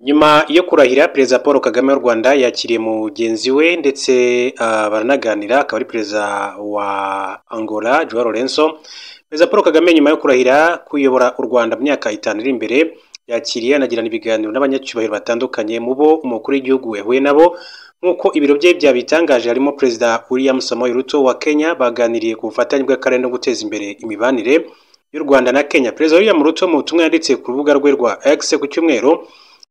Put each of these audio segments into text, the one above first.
Nyuma yo kurahira, Perezida Paul Kagame w'u Rwanda yakiriye mugenzi we ndetse baranaganira, akaba ari Perezida wa Angola Joao Lourenço. Perezida Paul Kagame nyuma yo kurahira kuyobora u Rwanda mu myaka 5 iri imbere, yakiriye anagirana ibiganiro n'abanyacyubahiro batandukanye. Mu bo umukuru w'igihugu yahuye nabo, nk'uko ibiro bye byabitangaje, harimo Perezida William Samoei Ruto wa Kenya. Baganiriye ku bufatanye bw'akarere no guteza imbere imibanire y'u Rwanda na Kenya. Perezida William Ruto, mu butumwa yanditse ku rubuga rwe rwa X ku cyumweru,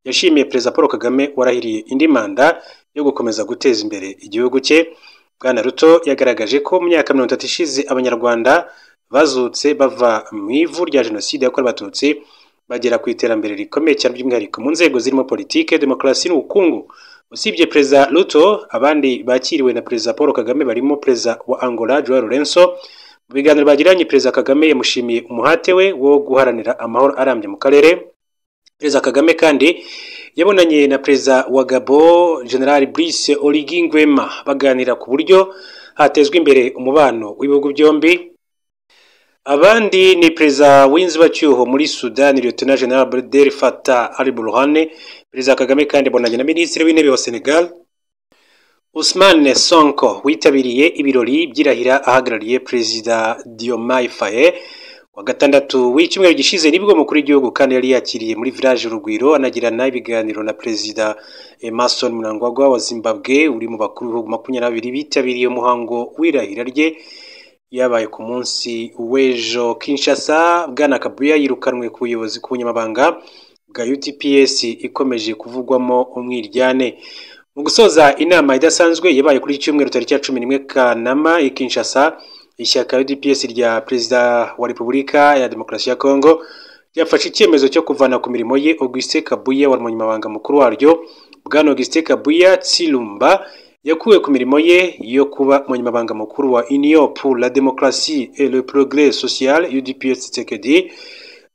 yashimiye Perezida Paul Kagame warahiriye indi manda yo gukomeza guteza imbere igihugu cye. Bwana Ruto yagaragaje ko mu myaka 30 ishize Abanyarwanda bazutse bava mu ivu rya Jenoside yakorewe Abatutsi, bagera ku iterambere rikomeye cyane, by'umwihariko mu nzego zirimo politike, demokarasi n'ubukungu. Usibye Perezida Ruto, abandi bakiriwe na Perezida Paul Kagame barimo Perezida wa Angola Joao Lourenço. Mu biganiro bagiranye, Perezida Kagame yamushimiye umuhate we wo guharanira amahoro arambye mu karere. Perezida Kagame kandi yabonanye na Perezida wa Gabon, General Brice Oligui Nguema, baganira ku buryo hatezwa imbere umubano w'ibihugu byombi. Abandi ni Perezida w'inzibacyuho muri Sudani, Lieutenant General Abdel Fattah al-Burhan. Perezida Kagame kandi abonanye na Minisitiri w'Intebe wa Senegal, Ousmane Sonko, witabiriye ibirori by'irahira ahagarariye Perezida Diomaye Faye. Wa gatandatu w'icyumweru gishize nibwo umukuru w'igihugu kandi yari yakiriye muri Village Urugwiro, anagirana ibiganiro na Perezida Emmerson Mnangagwa wa Zimbabwe, uri mu bakuru b'ibihugu 22 bitabiriye umuhango w'irahira rye yabaye ku munsi w'ejo. Kinshasa, Bwana Kabuya yirukanwe ku buyobozi ku bunyamabanga bwa UDPS ikomeje kuvugwamo umwiryane. Mu gusoza inama idasanzwe yabaye kuri iki cyumweru tariki ya 11 Kanama i Kinshasa, ishyaka UDPS rya Perezida wa Repubulika ya Demokarasi ya Kongo ryafashe icyemezo cyo kuvana ku mirimo ye Augustin Kabuya wari umunyamabanga mukuru waryo. Bwana Augustin Kabuya Tsilumba yakuwe ku mirimo ye yo kuba umunyamabanga mukuru wa Union pour la démocratie et le progrès social, UDPS Tshisekedi,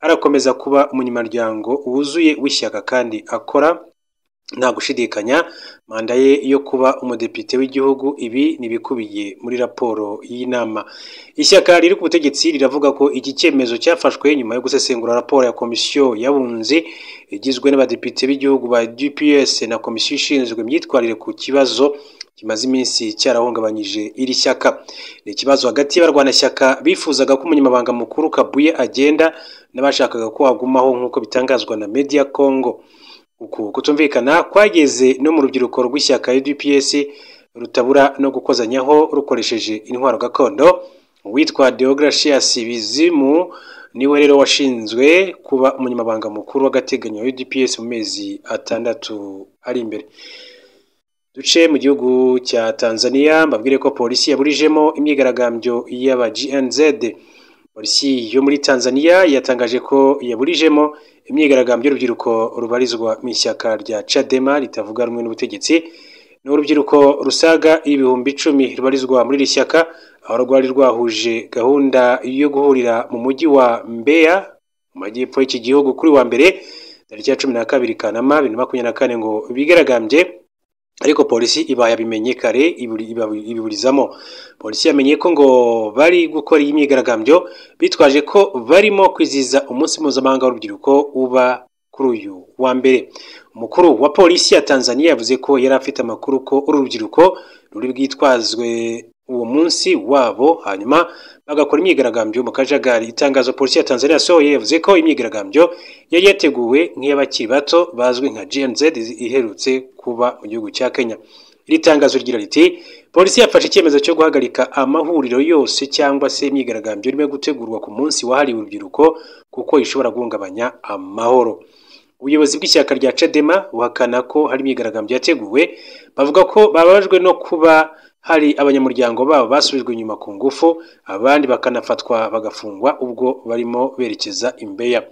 arakomeza kuba umunyamuryango wuzuye w'ishyaka kandi akora nta gushidikanya manda ye yo kuba umudepite w'igihugu. Ibi ni ibikubiye muri raporo y'inama. Ishyaka riri ku butegetsi riravuga ko iki cyemezo cyafashwe nyuma yo gusesengura raporo ya komisiyo y'abunzi igizwe n'abadepite b'igihugu ba UDPS na komisiyo ishinzwe imyitwarire ku kibazo kimaze iminsi cyarahungabanyije iri shyaka. Ni ikibazo hagati y'abarwanashyaka bifuzaga ko umunyamabanga mukuru Kabuye agenda n'abashakaga ko agumaho, nk'uko bitangazwa na Media Congo. Uku kutumvikana kwageze no mu rubyiruko rw'ishyaka UDPS, rutabura no gukozanyaho rukoresheje intwaro gakondo. Uwitwa Deogratias Bizimu niwe rero washinzwe kuba umunyamabanga mukuru w'agateganyo wa UDPS mu mezi 6 ari imbere. Duce mu gihugu cya Tanzania, mbabwire ko polisi yaburijemo imyigaragambyo y'aba GNZ. Polisi yo muri Tanzania yatangaje ko yaburijemo imyigaragambyo y'urubyiruko rubarizwa mu ishyaka rya Chadema ritavuga rumwe n'ubutegetsi. Ni urubyiruko rusaga 10,000 rubarizwa muri iri shyaka, aho rwari rwahuje gahunda yo guhurira mu mujyi wa Mbeya mu majyepfo y'iki gihugu kuri wa mbere tariki ya 12 Kanama 2024 ngo bigaragambye, ariko polisi iba yabimenye kare ibiburizamo. Polisi yamenye ko ngo bari gukora iyi myigaragambyo bitwaje ko barimo kwizihiza umunsi mpuzamahanga w'urubyiruko uba kuri uyu wa mbere. Umukuru wa polisi ya Tanzania yavuze ko yari afite amakuru ko uru rubyiruko ruri bwitwazwe uwo munsi wabo, hanyuma bagakora imyigaragambyo mu kajagari. Itangazo polisi ya Tanzania yasohoye yavuze ko imyigaragambyo yari yateguwe nk'iy'abakiri bato bazwi nka GNZ iherutse kuba mu gihugu cya Kenya. Iri tangazo rigira riti: "Polisi yafashe icyemezo cyo guhagarika amahuriro yose cyangwa se imyigaragambyo irimo gutegurwa ku munsi wahariwe urubyiruko kuko ishobora guhungabanya amahoro." Ubuyobozi bw'ishyaka rya Chadema buhakana ko hari imyigaragambyo yateguwe, bavuga ko bababajwe no kuba hari abanyamuryango babo basubijwe inyuma ku ngufu, abandi bakanafatwa bagafungwa ubwo barimo berekeza i Mbeya.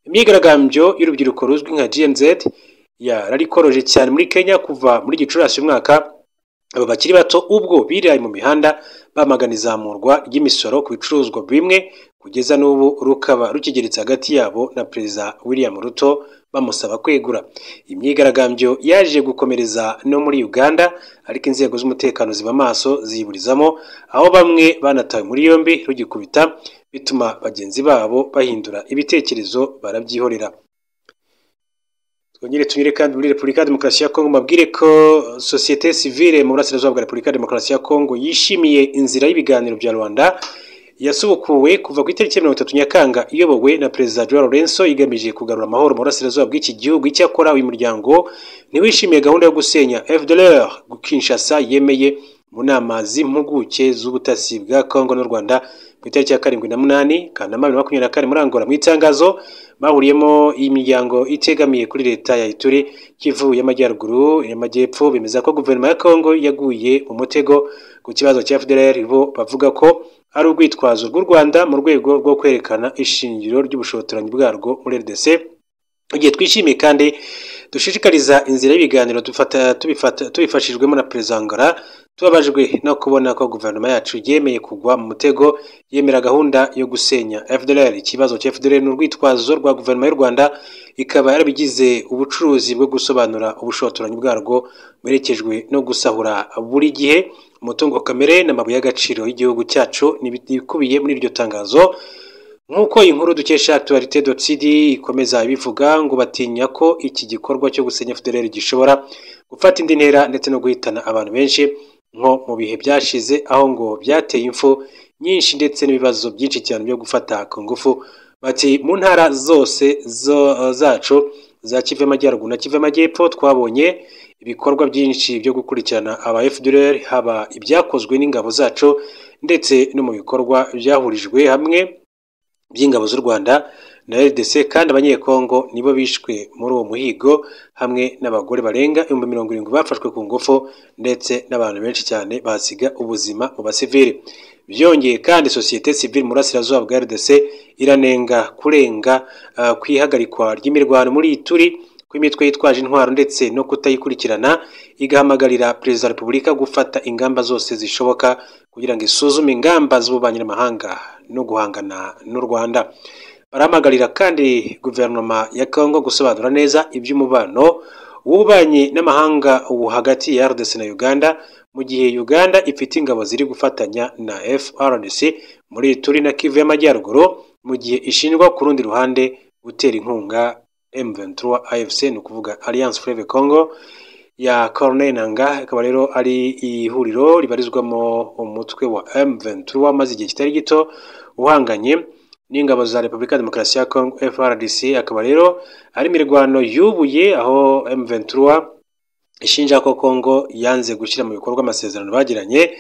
Imyigaragambyo y'urubyiruko ruzwi nka GNZ yararikoroje cyane muri Kenya kuva muri Gicurasi umwaka. Aba bakiri bato ubwo biraye mu mihanda bamagana izamurwa ry'imisoro ku bicuruzwa bimwe, kugeza n'ubu rukaba rukigeretse hagati yabo na Perezida William Ruto bamusaba kwegura. Imyigaragambyo yaje gukomereza no muri Uganda, ariko inzego z'umutekano ziba maso ziyiburizamo, aho bamwe banatawe muri yombi rugikubita, bituma bagenzi babo bahindura ibitekerezo barabyihorera. Twongere tunyure kandi muri Repubulika ya Demokarasi ya Kongo, mbabwire ko société civile mu burasirazuba bwa Repubulika ya Demokarasi ya Kongo yishimiye inzira y'ibiganiro bya Rwanda yasubukuwe kuva ku itariki 30 Nyakanga, iyobowe na Perezida Joao Lourenço, igamije kugarura amahoro mu burasirazuba bw'iki gihugu. Icyakora uyu muryango ntiwishimiye gahunda yo gusenya FDLR Kinshasa yemeye mu nama z'impuguke z'ubutasi bwa Kongo n'u Rwanda ku itariki ya 7 na 8 Kanama 2024 muri Angola. Mu itangazo bahuriyemo imiryango itegamiye kuri leta ya Ituri, Kivu y'Amajyaruguru y'Amajyepfo, bemeza ko guverinoma ya Kongo yaguye mu mutego ku kibazo cya FDLR, bo bavuga ko ari urwitwazo rw'u Rwanda mu rwego rwo kwerekana ishingiro ry'ubushotoranyi bwarwo muri RDC. Igihe twishimiye kandi dushishikariza inzira y'ibiganiro tubifashijwemo na Perezida Angola, tubabajwe no kubona ko guverinoma yacu yemeye kugwa mu mutego yemera gahunda yo gusenya FDLR. Ikibazo cya FDLR ni urwitwazo rwa guverinoma y'u Rwanda, ikaba yarabigize ubucuruzi bwo gusobanura ubushotoranyi bwarwo buherekejwe no gusahura buri gihe umutungo kamere n'amabuye y'agaciro y'igihugu cyacu, n'ibikubiye muri iryo tangazo. Nk'uko inkuru dukesha Actualité.cd ikomeza ibivuga, ngo batinya ko iki gikorwa cyo gusenya FDLR gishobora gufata indi ntera ndetse no guhitana abantu benshi nko mu bihe byashize, aho ngo byateye impfu nyinshi ndetse n'ibibazo byinshi cyane byo gufata ku ngufu. Bati mu ntara zose zacu za Kivu y'Amajyaruguru na Kivu y'Amajyepfo twabonye ibikorwa byinshi byo gukurikirana aba FDLR, haba ibyakozwe n'ingabo zacu ndetse no mu bikorwa byahurijwe hamwe by'ingabo z'u Rwanda na RDC, kandi abanyekongo nibo bishwe muri uwo muhigo, hamwe n'abagore barenga 70,000 bafashwe ku ngufu ndetse n'abantu benshi cyane basiga ubuzima mu basivili. Byongeye kandi société civile mu burasirazuba bwa RDC iranenga kurenga kw'ihagarikwa ry'imirwano muri Ituri kw'imitwe yitwaje intwaro ndetse no kutayikurikirana, igahamagarira Perezida wa Repubulika gufata ingamba zose zishoboka kugira ngo isuzume ingamba z'ububanyi n'amahanga no guhangana n'u Rwanda. Barahamagarira kandi guverinoma ya Kongo gusobanura neza iby'umubano w'ububanyi n'amahanga ubu hagati ya RDC na Uganda, mu gihe Uganda ifite ingabo ziri gufatanya na FARDC muri Ituri na Kivu y'Amajyaruguru, mu gihe ishinjwa ku rundi ruhande gutera inkunga M23 AFC, ni ukuvuga Alliance Fleuve Congo ya Corneille Nangaa, ikaba rero ari ihuriro ribarizwamo umutwe wa M23 maze igihe kitari gito uhanganye n'ingabo za Repubulika ya Demokarasi ya Congo FARDC. Akaba rero ari imirwano yubuye aho M23 ishinja ko Congo yanze gushyira mu bikorwa amasezerano bagiranye,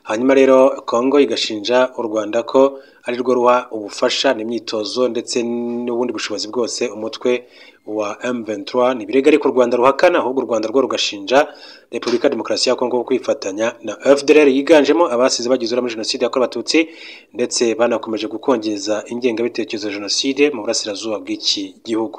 hanyuma rero Congo igashinja u Rwanda ko ari rwo ruha ubufasha n'imyitozo ndetse n'ubundi bushobozi bwose umutwe wa M23. Ni ibirego ariko u Rwanda ruhakana, ahubwo u Rwanda rwo rugashinja Repubulika ya Demokarasi ya Congo kwifatanya na FDLR yiganjemo abasize bagize uruhare muri Jenoside yakorewe Abatutsi ndetse banakomeje gukongeza ingengabitekerezo ya Jenoside mu burasirazuba bw'iki gihugu.